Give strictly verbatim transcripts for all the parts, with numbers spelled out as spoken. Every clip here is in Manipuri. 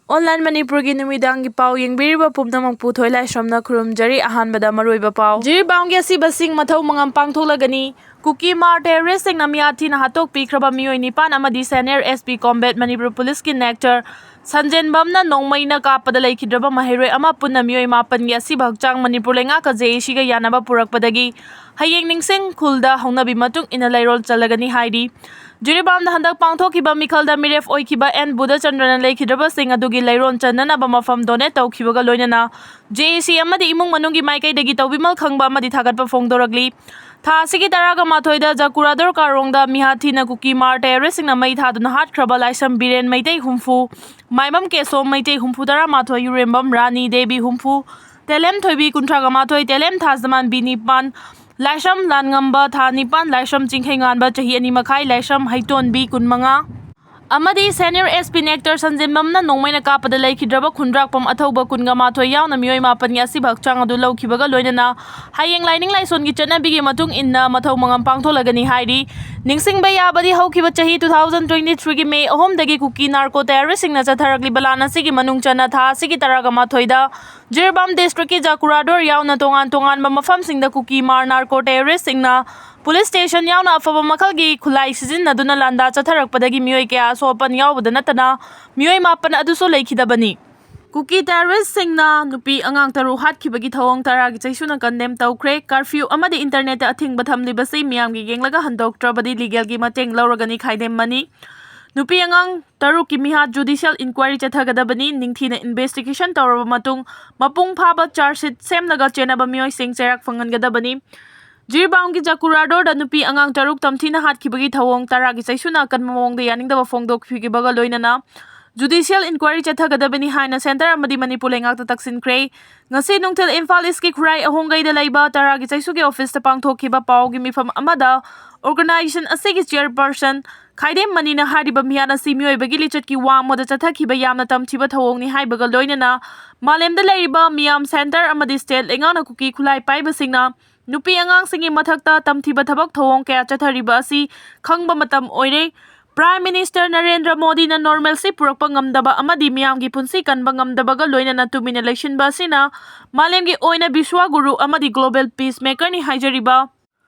Online ꯃꯅꯤꯄꯨꯔꯒꯤ ꯅꯨꯃꯤꯗꯥꯡꯒꯤ ꯄꯥꯎ ꯌꯦꯡꯕꯤꯔꯤꯕ ꯄꯨꯝꯅꯃꯛꯄꯨ ꯊꯣꯏꯂꯥꯏꯁ꯭ꯔꯝꯅ ꯈꯨꯔꯨꯝꯖꯔꯤ꯫ ꯑꯍꯥꯟꯕꯗ ꯃꯔꯨꯑꯣꯏꯕ ꯄꯥꯎ꯫ ꯖꯤꯔꯤꯕꯥꯝꯒꯤ ꯑꯁꯤꯕꯁꯤꯡ ꯃꯊꯧ ꯃꯉꯝ ꯄꯥꯡꯊꯣꯛꯂꯒꯅꯤ꯫ ꯀꯨꯀꯤ ꯃꯥꯔ ꯇꯦꯔꯣꯔꯤꯁꯁꯤꯡꯅ ꯃꯤꯍꯥꯠ ꯊꯤꯅ ꯍꯥꯠꯇꯣꯛꯄꯤꯈ꯭ꯔꯕ ꯃꯤꯑꯣꯏ ꯅꯤꯄꯥꯟ ꯑꯃꯗꯤ Senior S P Combat Manipur ꯄꯨꯂꯤꯁꯀꯤ ꯅꯦꯛꯇꯔ ꯁꯟꯖꯦꯟꯕꯝꯅ ꯅꯣꯡꯃꯩꯅ ꯀꯥꯞꯄꯗ ꯂꯩꯈꯤꯗ꯭ꯔꯕ ꯃꯍꯩꯔꯣꯏ ꯑꯃ ꯄꯨꯟꯅ ꯃꯤꯑꯣꯏ ꯃꯥꯄꯟꯒꯤ ꯑꯁꯤꯕ ꯍꯛꯆꯥꯡ ꯃꯅꯤꯄꯨꯔ ꯂꯩꯉꯥꯛꯀ J A Cꯒ ꯌꯥꯅꯕ ꯄꯨꯔꯛꯄꯗꯒꯤ ꯍꯌꯦꯡ ꯅꯤꯡꯁꯤꯡ ꯈꯨꯜꯗ ꯍꯧꯅꯕꯤ ꯃꯇꯨꯡ ꯏꯟꯅ ꯂꯩꯔꯣꯜ ꯆꯜꯂꯒꯅꯤ ꯍꯥꯏꯔꯤ꯫ ꯖꯤꯔꯤꯕꯥꯝꯗ ꯍꯟꯗꯛ ꯄꯥꯡꯊꯣꯛꯈꯤꯕ ꯃꯤꯈꯜꯗ ꯃꯤꯔꯦꯞ ꯑꯣꯏꯈꯤꯕ ꯑꯦꯟ ꯕꯨꯙꯆꯟꯗ꯭ꯔꯅ ꯂꯩꯈꯤꯗ꯭ꯔꯕꯁꯤꯡ ꯑꯗꯨꯒꯤ ꯂꯩꯔꯣꯟ ꯆꯟꯅꯅꯕ ꯃꯐꯝ ꯗꯣꯅꯦꯠ ꯇꯧꯈꯤꯕꯒ ꯂꯣꯏꯅꯅ J A C ꯑꯃꯗꯤ ꯏꯃꯨꯡ ꯃꯅꯨꯡꯒꯤ ꯃꯥꯏꯀꯩꯗꯒꯤ ꯇꯧꯕꯤꯃꯜ ꯈꯪꯕ ꯑꯃꯗꯤ ꯊꯥꯒꯠꯄ ꯐꯣꯡꯗꯣꯔꯛꯂꯤ꯫ ꯊꯥ ꯑꯁꯤꯒꯤ ꯇꯔꯥꯒ ꯃꯥꯊꯣꯏꯗ ꯖꯀꯨꯔꯥꯗꯣꯔ ꯀꯥꯔꯣꯡꯗ ꯃꯤꯍꯥꯠ ꯊꯤꯅ ꯀꯨꯀꯤ ꯃꯥꯔ ꯇꯦꯔꯣꯔꯤꯁꯁꯤꯡꯅ ꯃꯩ ꯊꯥꯗꯨꯅ ꯍꯥꯠꯈ꯭ꯔꯕ ꯂꯥꯏꯁ꯭ꯔꯝ ꯕꯤꯔꯦꯟ ꯃꯩꯇꯩ ꯍꯨꯝꯐꯨ, ꯃꯥꯏꯕꯝ ꯀꯦꯁꯣꯝ ꯃꯩꯇꯩ ꯍꯨꯝꯐꯨ ꯇꯔꯥ ꯃꯥꯊꯣꯏ, ꯌꯨꯔꯦꯝꯕꯝ ꯔꯥꯅꯤ ꯗꯦꯕꯤ ꯍꯨꯝꯐꯨ, ꯇꯦꯂꯦꯝ ꯊꯣꯏꯕꯤ ꯀꯨꯟꯊ꯭ꯔꯥꯒ ꯃꯥꯊꯣꯏ, ꯇꯦꯂꯦꯝ ꯊꯥꯖꯃꯥꯟꯕꯤ ꯅꯤꯄꯥꯟ, ꯂꯥꯏꯁ꯭ꯔꯝ ꯂꯥꯟꯉꯝꯕ ꯊꯥ ꯅꯤꯄꯥꯟ, ꯂꯥꯏꯁ꯭ꯔꯝ ꯆꯤꯡꯈꯩꯉꯥꯟꯕ ꯆꯍꯤ ꯑꯅꯤ ꯃꯈꯥꯏ, ꯂꯥꯏꯁ꯭ꯔꯝ ꯍꯩꯇꯣꯟꯕꯤ ꯀꯨꯟꯃꯉꯥ, ꯑꯃꯗꯤ Senior S P ꯅꯦꯛꯇꯔ ꯁꯟꯖꯦꯟꯕꯝꯅ ꯅꯣꯡꯃꯩꯅ ꯀꯥꯞꯄꯗ ꯂꯩꯈꯤꯗ꯭ꯔꯕ ꯈꯨꯟꯗ꯭ꯔꯥꯛꯄꯝ ꯑꯊꯧꯕ ꯀꯨꯟꯒ ꯃꯥꯊꯣꯏ ꯌꯥꯎꯅ ꯃꯤꯑꯣꯏ ꯃꯥꯄꯟꯒꯤ ꯑꯁꯤꯕ ꯍꯛꯆꯥꯡ ꯑꯗꯨ ꯂꯧꯈꯤꯕꯒ ꯂꯣꯏꯅꯅ ꯍꯌꯦꯡ ꯂꯥꯏꯅꯤꯡ ꯂꯥꯏꯁꯣꯟꯒꯤ ꯆꯠꯅꯕꯤꯒꯤ ꯃꯇꯨꯡ ꯏꯟꯅ ꯃꯊꯧ ꯃꯉꯝ ꯄꯥꯡꯊꯣꯛꯂꯒꯅꯤ ꯍꯥꯏꯔꯤ꯫ ꯅꯤꯡꯁꯤꯡꯕ ꯌꯥꯕꯗꯤ ꯍꯧꯈꯤꯕ ꯆꯍꯤ two thousand twenty threeꯒꯤ May ꯑꯍꯨꯝꯗꯒꯤ ꯀꯨꯀꯤ ꯅꯥꯔꯀꯣ ꯇꯦꯔꯣꯔꯤꯁꯁꯤꯡꯅ ꯆꯠꯊꯔꯛꯂꯤꯕ ꯂꯥꯟ ꯑꯁꯤꯒꯤ ꯃꯅꯨꯡ ꯆꯟꯅ ꯊꯥ ꯑꯁꯤꯒꯤ ꯇꯔꯥꯒ ꯃꯥꯊꯣꯏꯗ ꯖꯤꯔꯤꯕꯥꯝ ꯗꯤꯁꯇ꯭ꯔꯤꯛꯀꯤ ꯖꯀꯨꯔꯥꯗꯣꯔ ꯌꯥꯎꯅ ꯇꯣꯉꯥꯟ ꯇꯣꯉꯥꯟꯕ ꯃꯐꯝꯁꯤꯡꯗ ꯀꯨꯀꯤ ꯃꯥꯔ ꯅꯥꯔꯀꯣ ꯇꯦꯔꯣꯔꯤꯁꯁꯤꯡꯅ ꯄꯨꯂꯤꯁ ꯁ꯭ꯇꯦꯁꯟ ꯌꯥꯎꯅ ꯑꯐꯕ ꯃꯈꯜꯒꯤ ꯈꯨꯠꯂꯥꯏ ꯁꯤꯖꯤꯟꯅꯗꯨꯅ ꯂꯥꯟꯗꯥ ꯆꯠꯊꯔꯛꯄꯗꯒꯤ ꯃꯤꯑꯣꯏ ꯀꯌꯥ ꯑꯁꯣꯛ ꯑꯄꯟ ꯌꯥꯎꯕꯗ ꯅꯠꯇꯅ ꯃꯤꯑꯣꯏ ꯃꯥꯄꯟ ꯑꯗꯨꯁꯨ ꯂꯩꯈꯤꯗꯕꯅꯤ꯫ ꯀꯨꯀꯤ ꯇꯦꯔꯣꯔꯤꯁꯁꯤꯡꯅ ꯅꯨꯄꯤ ꯑꯉꯥꯡ ꯇꯔꯨꯛ ꯍꯥꯠꯈꯤꯕꯒꯤ ꯊꯧꯑꯣꯡ ꯇꯔꯥꯒꯤ ꯆꯩꯁꯨꯅ ꯀꯟꯗꯦꯝ ꯇꯧꯈ꯭ꯔꯦ꯫ ꯀꯔꯐ꯭ꯌꯨ ꯑꯃꯗꯤ ꯏꯟꯇꯔꯅꯦꯠꯇ ꯑꯊꯤꯡꯕ ꯊꯝꯂꯤꯕꯁꯤ ꯃꯤꯌꯥꯝꯒꯤ ꯌꯦꯡꯂꯒ ꯍꯟꯗꯣꯛꯇ꯭ꯔꯕꯗꯤ ꯂꯤꯒꯦꯜꯒꯤ ꯃꯇꯦꯡ ꯂꯧꯔꯒꯅꯤ ꯈꯥꯏꯗꯦꯝꯃꯅꯤ꯫ ꯅꯨꯄꯤ ꯑꯉꯥꯡ ꯇꯔꯨꯛꯀꯤ ꯃꯤꯍꯥꯠ ꯖꯨꯗꯤꯁꯤꯌꯦꯜ ꯏꯟꯀ꯭ꯋꯥꯏꯔꯤ ꯆꯠꯊꯒꯗꯕꯅꯤ꯫ ꯅꯤꯡꯊꯤꯅ ꯏꯟꯚꯦꯁꯇꯤꯒꯦꯁꯟ ꯇꯧꯔꯕ ꯃꯇꯨꯡ ꯃꯄꯨꯡ ꯐꯥꯕ ꯆꯥꯔꯖꯁꯤꯠ ꯁꯦꯝꯂꯒ ꯆꯦꯟꯅꯕ ꯃꯤꯑꯣꯏꯁꯤꯡ ꯆꯩꯔꯥꯛ ꯐꯪꯍꯟꯒꯗꯕꯅꯤ꯫ ꯖꯤꯔꯤꯕꯥꯝꯒꯤ ꯖꯀꯨꯔꯥꯗꯣꯔꯗ ꯅꯨꯄꯤ ꯑꯉꯥꯡ ꯇꯔꯨꯛ ꯇꯝꯊꯤꯅ ꯍꯥꯠꯈꯤꯕꯒꯤ ꯊꯧꯑꯣꯡ ꯇꯔꯥꯒꯤ ꯆꯩꯁꯨꯅ ꯑꯀꯟꯕ ꯃꯑꯣꯡꯗ ꯌꯥꯅꯤꯡꯗꯕ ꯐꯣꯡꯗꯣꯛꯈꯤꯕꯒ ꯂꯣꯏꯅꯅ ꯖꯨꯗꯤꯁꯤꯌꯦꯜ ꯏꯟꯀ꯭ꯋꯥꯏꯔꯤ ꯆꯠꯊꯒꯗꯕꯅꯤ ꯍꯥꯏꯅ ꯁꯦꯟꯇꯔ ꯑꯃꯗꯤ ꯃꯅꯤꯄꯨꯔ ꯂꯩꯉꯥꯛꯇ ꯇꯛꯁꯤꯟꯈ꯭ꯔꯦ꯫ ꯉꯁꯤ ꯅꯨꯡꯊꯤꯜ ꯏꯝꯐꯥꯜ ꯏꯁꯀꯤ ꯈꯨꯔꯥꯏ ꯑꯍꯣꯡꯒꯩꯗ ꯂꯩꯕ ꯇꯔꯥꯒꯤ ꯆꯩꯁꯨꯒꯤ ꯑꯣꯐꯤꯁꯇ ꯄꯥꯡꯊꯣꯛꯈꯤꯕ ꯄꯥꯎꯒꯤ ꯃꯤꯐꯝ ꯑꯃꯗ ꯑꯣꯔꯒꯅꯥꯏꯖꯦꯁꯟ ꯑꯁꯤꯒꯤ ꯆꯤꯌꯔꯄꯔꯁꯟ ꯈꯥꯏꯗꯦꯝ ꯃꯅꯤꯅ ꯍꯥꯏꯔꯤꯕ ꯃꯤꯍꯥꯠ ꯑꯁꯤ ꯃꯤꯑꯣꯏꯕꯒꯤ ꯂꯤꯆꯠꯀꯤ ꯋꯥꯡꯃꯗ ꯆꯠꯊꯈꯤꯕ ꯌꯥꯝꯅ ꯇꯝꯊꯤꯕ ꯊꯧꯑꯣꯡꯅꯤ ꯍꯥꯏꯕꯒ ꯂꯣꯏꯅꯅ ꯃꯥꯂꯦꯝꯗ ꯂꯩꯔꯤꯕ ꯃꯤꯌꯥꯝ ꯁꯦꯟꯇꯔ ꯑꯃꯗꯤ ꯁ꯭ꯇꯦꯠ ꯂꯩꯉꯥꯛꯅ ꯀꯨꯀꯤ ꯈꯨꯠꯂꯥꯏ ꯄꯥꯏꯕꯁꯤꯡꯅ ꯅꯨꯄꯤ ꯑꯉꯥꯡꯁꯤꯡꯒꯤ ꯃꯊꯛꯇ ꯇꯝꯊꯤꯕ ꯊꯕꯛ ꯊꯧꯑꯣꯡ ꯀꯌꯥ ꯆꯠꯊꯔꯤꯕ ꯑꯁꯤ ꯈꯪꯕ ꯃꯇꯝ ꯑꯣꯏꯔꯦ꯫ Prime Minister ꯅꯔꯦꯟꯗ꯭ꯔ ꯃꯣꯗꯤꯅ normalcy ꯄꯨꯔꯛꯄ ꯉꯝꯗꯕ ꯑꯃꯗꯤ ꯃꯤꯌꯥꯝꯒꯤ ꯄꯨꯟꯁꯤ ꯀꯟꯕ ꯉꯝꯗꯕꯒ ꯂꯣꯏꯅꯅ ꯇꯨꯃꯤꯟꯅ ꯂꯩꯁꯤꯟꯕ ꯑꯁꯤꯅ ꯃꯥꯂꯦꯝꯒꯤ ꯑꯣꯏꯅ ꯕꯤꯁ꯭ꯋꯥ ꯒꯨꯔꯨ ꯑꯃꯗꯤ global peacemakerꯅꯤ ꯍꯥꯏꯖꯔꯤꯕ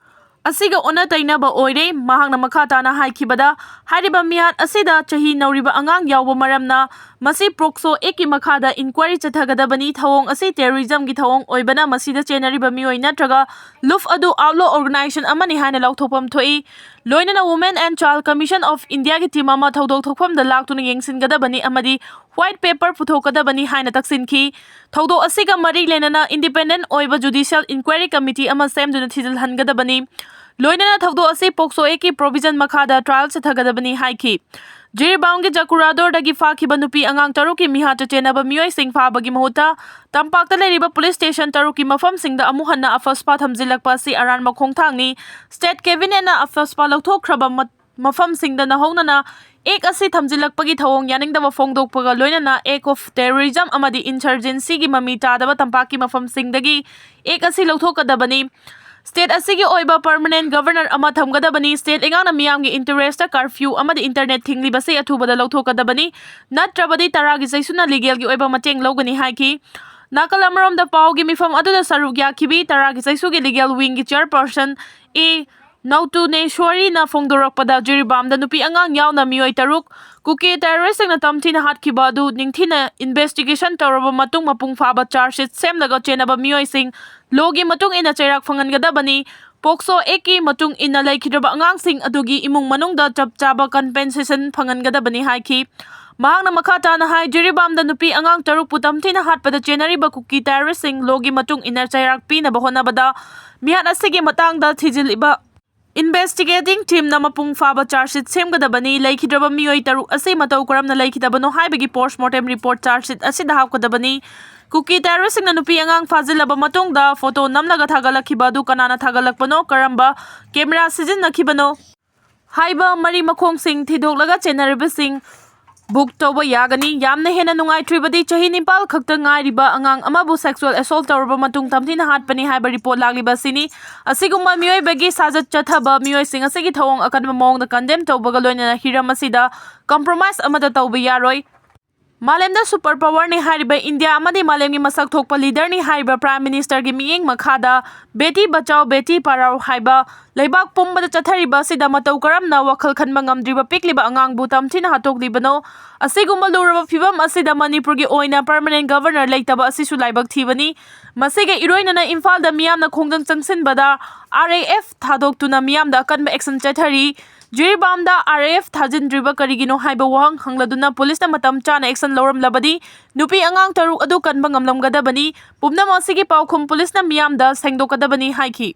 ꯑꯁꯤꯒ ꯑꯣꯟꯅ ꯇꯩꯅꯕ ꯑꯣꯏꯔꯦ꯫ ꯃꯍꯥꯛꯅ ꯃꯈꯥ ꯇꯥꯅ ꯍꯥꯏꯈꯤꯕꯗ, ꯍꯥꯏꯔꯤꯕ ꯃꯤꯍꯥꯠ ꯑꯁꯤꯗ ꯆꯍꯤ ꯅꯧꯔꯤꯕ ꯑꯉꯥꯡ ꯌꯥꯎꯕ ꯃꯔꯝꯅ ꯃꯁꯤ ꯄꯣꯛꯁꯣ ꯑꯦꯛꯀꯤ ꯃꯈꯥꯗ inquiry ꯆꯠꯊꯒꯗꯕꯅꯤ꯫ ꯊꯧꯑꯣꯡ ꯑꯁꯤ terrorismꯒꯤ ꯊꯧꯑꯣꯡ ꯑꯣꯏꯕꯅ ꯃꯁꯤꯗ ꯆꯦꯟꯅꯔꯤꯕ ꯃꯤꯑꯣꯏ ꯅꯠꯇ꯭ꯔꯒ ꯂꯨꯞ ꯑꯗꯨ outlaw organization ꯑꯃꯅꯤ ꯍꯥꯏꯅ ꯂꯥꯎꯊꯣꯛꯐꯝ ꯊꯣꯛꯏ꯫ ꯂꯣꯏꯅꯅ Women and Child Commission of Indiaꯒꯤ team ꯑꯃ ꯊꯧꯗꯣꯛ ꯊꯣꯛꯐꯝꯗ ꯂꯥꯛꯇꯨꯅ ꯌꯦꯡꯁꯤꯟꯒꯗꯕꯅꯤ ꯑꯃꯗꯤ white paper ꯄꯨꯊꯣꯛꯀꯗꯕꯅꯤ ꯍꯥꯏꯅ ꯇꯛꯁꯤꯟꯈꯤ꯫ ꯊꯧꯗꯣꯛ ꯑꯁꯤꯒ ꯃꯔꯤ ꯂꯩꯅꯅ independent ꯑꯣꯏꯕ judicial inquiry committee ꯑꯃ ꯁꯦꯝꯗꯨꯅ ꯊꯤꯖꯤꯜꯍꯟꯒꯗꯕꯅꯤ꯫ ꯂꯣꯏꯅꯅ ꯊꯧꯗꯣꯛ ꯑꯁꯤ ꯄꯣꯛꯁꯣ ꯑꯦꯛꯀꯤ provision ꯃꯈꯥꯗ trial ꯆꯠꯊꯒꯗꯕꯅꯤ ꯍꯥꯏꯈꯤ꯫ ꯖꯤꯔꯤꯕꯥꯝꯒꯤ ꯖꯀꯨꯔꯥꯗꯣꯔꯗꯒꯤ ꯐꯥꯈꯤꯕ ꯅꯨꯄꯤ ꯑꯉꯥꯡ ꯇꯔꯨꯛꯀꯤ ꯃꯤꯍꯥꯠꯇ ꯆꯦꯟꯅꯕ ꯃꯤꯑꯣꯏꯁꯤꯡ ꯐꯥꯕꯒꯤ ꯃꯍꯨꯠꯇ ꯇꯝꯄꯥꯛꯇ ꯂꯩꯔꯤꯕ police station ꯇꯔꯨꯛꯀꯤ ꯃꯐꯝꯁꯤꯡꯗ ꯑꯃꯨꯛ ꯍꯟꯅ ꯑꯐꯁꯄꯥ ꯊꯝꯖꯤꯜꯂꯛꯄ ꯑꯁꯤ ꯑꯔꯥꯟꯕ ꯈꯣꯡꯊꯥꯡꯅꯤ꯫ State cabinetꯅ ꯑꯐꯁꯄꯥ ꯂꯧꯊꯣꯛꯈ꯭ꯔꯕ ꯃ-, ꯃꯐꯝꯁꯤꯡꯗ ꯅꯧꯍꯧꯅꯅ ꯑꯦꯛ ꯑꯁꯤ ꯊꯝꯖꯤꯜꯂꯛꯄꯒꯤ ꯊꯧꯑꯣꯡ ꯌꯥꯅꯤꯡꯗꯕ ꯐꯣꯡꯗꯣꯛꯄꯒ ꯂꯣꯏꯅꯅ act of terrorism ꯑꯃꯗꯤ insurgencyꯒꯤ ꯃꯃꯤ ꯇꯥꯗꯕ ꯇꯝꯄꯥꯛꯀꯤ ꯃꯐꯝꯁꯤꯡꯗꯒꯤ ꯑꯦꯛ ꯑꯁꯤ ꯂꯧꯊꯣꯛꯀꯗꯕꯅꯤ꯫ State ꯑꯁꯤꯒꯤ ꯑꯣꯏꯕ permanent governor ꯑꯃ ꯊꯝꯒꯗꯕꯅꯤ꯫ State ꯂꯩꯉꯥꯛꯅ ꯃꯤꯌꯥꯝꯒꯤ interestꯇ curfew ꯑꯃꯗꯤ internet ꯊꯤꯡꯂꯤꯕꯁꯤ ꯑꯊꯨꯕꯗ ꯂꯧꯊꯣꯛꯀꯗꯕꯅꯤ, ꯅꯠꯇ꯭ꯔꯕꯗꯤ ꯇꯔꯥꯒꯤ ꯆꯩꯁꯨꯅ legalꯒꯤ ꯑꯣꯏꯕ ꯃꯇꯦꯡ ꯂꯧꯒꯅꯤ ꯍꯥꯏꯈꯤ꯫ ꯅꯥꯀꯜ ꯑꯃꯔꯣꯝꯗ ꯄꯥꯎꯒꯤ ꯃꯤꯐꯝ ꯑꯗꯨꯗ ꯁꯔꯨꯛ ꯌꯥꯈꯤꯕꯤ ꯇꯔꯥꯒꯤ ꯆꯩꯁꯨꯒꯤ legal wingꯒꯤ chairperson ꯑꯦ ꯅꯧꯇꯨꯅꯦꯁ꯭ꯋꯔꯤꯅ ꯐꯣꯡꯗꯣꯔꯛꯄꯗ, ꯖꯤꯔꯤꯕꯥꯝꯗ ꯅꯨꯄꯤ ꯑꯉꯥꯡ ꯌꯥꯎꯅ ꯃꯤꯑꯣꯏ ꯇꯔꯨꯛ ꯀꯨꯀꯤ terroristꯁꯤꯡꯅ ꯇꯝꯊꯤꯅ ꯍꯥꯠꯈꯤꯕ ꯑꯗꯨ ꯅꯤꯡꯊꯤꯅ investigation ꯇꯧꯔꯕ ꯃꯇꯨꯡ ꯃꯄꯨꯡ ꯐꯥꯕ charge sheet ꯁꯦꯝꯂꯒ ꯆꯦꯟꯅꯕ ꯃꯤꯑꯣꯏꯁꯤꯡ lawꯒꯤ ꯃꯇꯨꯡ ꯏꯟꯅ ꯆꯩꯔꯥꯛ ꯐꯪꯍꯟꯒꯗꯕꯅꯤ꯫ ꯄꯣꯛꯁꯣ ꯑꯦꯛꯀꯤ ꯃꯇꯨꯡ ꯏꯟꯅ ꯂꯩꯈꯤꯗ꯭ꯔꯕ ꯑꯉꯥꯡꯁꯤꯡ ꯑꯗꯨꯒꯤ ꯏꯃꯨꯡ ꯃꯅꯨꯡꯗ ꯆꯞ ꯆꯥꯕ compensation ꯐꯪꯍꯟꯒꯗꯕꯅꯤ ꯍꯥꯏꯈꯤ꯫ ꯃꯍꯥꯛꯅ ꯃꯈꯥ ꯇꯥꯅ ꯍꯥꯏ, ꯖꯤꯔꯤꯕꯥꯝꯗ ꯅꯨꯄꯤ ꯑꯉꯥꯡ ꯇꯔꯨꯛꯄꯨ ꯇꯝꯊꯤꯅ ꯍꯥꯠꯄꯗ ꯆꯦꯟꯅꯔꯤꯕ ꯀꯨꯀꯤ terroristꯁꯤꯡ lawꯒꯤ ꯃꯇꯨꯡ ꯏꯟꯅ ꯆꯩꯔꯥꯛ ꯄꯤꯅꯕ ꯍꯣꯠꯅꯕꯗ ꯃꯤꯍꯥꯠ ꯑꯁꯤꯒꯤ ꯃꯇꯥꯡꯗ ꯊꯤꯖꯤꯜꯂꯤꯕ investigating teamꯅ ꯃꯄꯨꯡ ꯐꯥꯕ charge sheet ꯁꯦꯝꯒꯗꯕꯅꯤ꯫ ꯂꯩꯈꯤꯗ꯭ꯔꯕ ꯃꯤꯑꯣꯏ ꯇꯔꯨꯛ ꯑꯁꯤ ꯃꯇꯧ ꯀꯔꯝꯅ ꯂꯩꯈꯤꯗꯕꯅꯣ ꯍꯥꯏꯕꯒꯤ postmortem report charge sheet ꯑꯁꯤꯗ ꯍꯥꯞꯀꯗꯕꯅꯤ꯫ ꯀꯨꯀꯤ terroristꯁꯤꯡꯅ ꯅꯨꯄꯤ ꯑꯉꯥꯡ ꯐꯥꯖꯤꯜꯂꯕ ꯃꯇꯨꯡꯗ photo ꯅꯝꯂꯒ ꯊꯥꯒꯠꯂꯛꯈꯤꯕ ꯑꯗꯨ ꯀꯅꯥꯅ ꯊꯥꯒꯠꯂꯛꯄꯅꯣ, ꯀꯔꯝꯕ camera ꯁꯤꯖꯤꯟꯅꯈꯤꯕꯅꯣ ꯍꯥꯏꯕ ꯃꯔꯤ ꯃꯈꯣꯡꯁꯤꯡ ꯊꯤꯗꯣꯛꯂꯒ ꯆꯦꯟꯅꯔꯤꯕꯁꯤꯡ ꯕꯨꯛ ꯇꯧꯕ ꯌꯥꯒꯅꯤ꯫ ꯌꯥꯝꯅ ꯍꯦꯟꯅ ꯅꯨꯡꯉꯥꯏꯇ꯭ꯔꯤꯕꯗꯤ ꯆꯍꯤ ꯅꯤꯄꯥꯜ ꯈꯛꯇ ꯉꯥꯏꯔꯤꯕ ꯑꯉꯥꯡ ꯑꯃꯕꯨ ꯁꯦꯛꯁꯨꯑꯦꯜ ꯑꯦꯁꯣꯜ ꯇꯧꯔꯕ ꯃꯇꯨꯡ ꯇꯝꯊꯤꯅ ꯍꯥꯠꯄꯅꯤ ꯍꯥꯏꯕ ꯔꯤꯄꯣꯔꯠ ꯂꯥꯛꯂꯤꯕ ꯑꯁꯤꯅꯤ꯫ ꯑꯁꯤꯒꯨꯝꯕ ꯃꯤꯑꯣꯏꯕꯒꯤ ꯁꯥꯖꯠ ꯆꯠꯊꯕ ꯃꯤꯑꯣꯏꯁꯤꯡ ꯑꯁꯤꯒꯤ ꯊꯧꯑꯣꯡ ꯑꯀꯟꯕ ꯃꯑꯣꯡꯗ ꯀꯟꯗꯦꯝ ꯇꯧꯕꯒ ꯂꯣꯏꯅꯅ ꯍꯤꯔꯝ ꯑꯁꯤꯗ ꯀꯝꯄ꯭ꯔꯣꯃꯥꯏꯁ ꯑꯃꯠꯇ ꯇꯧꯕ ꯌꯥꯔꯣꯏ꯫ ꯃꯥꯂꯦꯝꯗ ꯁꯨꯄꯔ ꯄꯥꯋꯔꯅꯤ ꯍꯥꯏꯔꯤꯕ ꯏꯟꯗꯤꯌꯥ ꯑꯃꯗꯤ ꯃꯥꯂꯦꯝꯒꯤ ꯃꯁꯛ ꯊꯣꯛꯄ ꯂꯤꯗꯔꯅꯤ ꯍꯥꯏꯔꯤꯕ ꯄ꯭ꯔꯥꯏꯝ ꯃꯤꯅꯤꯁꯇꯔꯒꯤ ꯃꯤꯠꯌꯦꯡ ꯃꯈꯥꯗ ꯕꯦꯇꯤ ꯕꯆꯥꯎ ꯕꯦꯇꯤ ꯄꯔꯥꯎ ꯍꯥꯏꯕ ꯂꯩꯕꯥꯛ ꯄꯨꯝꯕꯗ ꯆꯠꯊꯔꯤꯕ ꯑꯁꯤꯗ ꯃꯇꯧ ꯀꯔꯝꯅ ꯋꯥꯈꯜ ꯈꯟꯕ ꯉꯝꯗ꯭ꯔꯤꯕ ꯄꯤꯛꯂꯤꯕ ꯑꯉꯥꯡꯕꯨ ꯇꯝꯊꯤꯅ ꯍꯥꯠꯇꯣꯛꯂꯤꯕꯅꯣ? ꯑꯁꯤꯒꯨꯝꯕ ꯂꯨꯔꯕ ꯐꯤꯕꯝ ꯑꯁꯤꯗ ꯃꯅꯤꯄꯨꯔꯒꯤ ꯑꯣꯏꯅ ꯄꯔꯃꯅꯦꯟ ꯒꯚꯔꯅꯔ ꯂꯩꯇꯕ ꯑꯁꯤꯁꯨ ꯂꯥꯏꯕꯛ ꯊꯤꯕꯅꯤ꯫ ꯃꯁꯤꯒ ꯏꯔꯣꯏꯅꯅ ꯏꯝꯐꯥꯜꯗ ꯃꯤꯌꯥꯝꯅ ꯈꯣꯡꯖꯪ ꯆꯪꯁꯤꯟꯕꯗ ꯑꯥꯔ ꯑꯦ ꯑꯦꯐ ꯊꯥꯗꯣꯛꯇꯨꯅ ꯃꯤꯌꯥꯝꯗ ꯑꯀꯟꯕ ꯑꯦꯛꯁꯟ ꯆꯠꯊꯔꯤ꯫ ꯖꯤꯔꯤꯕꯥꯝꯗ ꯑꯥꯔ ꯑꯦ ꯑꯦꯐ ꯊꯥꯖꯤꯟꯗ꯭ꯔꯤꯕ ꯀꯔꯤꯒꯤꯅꯣ ꯍꯥꯏꯕ ꯋꯥꯍꯪ ꯍꯪꯂꯗꯨꯅ ꯄꯨꯂꯤꯁꯅ ꯃꯇꯝ ꯆꯥꯅ ꯑꯦꯛꯁꯟ ꯂꯧꯔꯝꯂꯕꯗꯤ ꯅꯨꯄꯤ ꯑꯉꯥꯡ ꯇꯔꯨꯛ ꯑꯗꯨ ꯀꯟꯕ ꯉꯝꯂꯝꯒꯗꯕꯅꯤ꯫ ꯄꯨꯝꯅꯃꯛ ꯑꯁꯤꯒꯤ ꯄꯥꯎꯈꯨꯝ ꯄꯨꯂꯤꯁꯅ ꯃꯤꯌꯥꯝꯗ ꯁꯦꯡꯗꯣꯛꯀꯗꯕꯅꯤ ꯍꯥꯏꯈꯤ꯫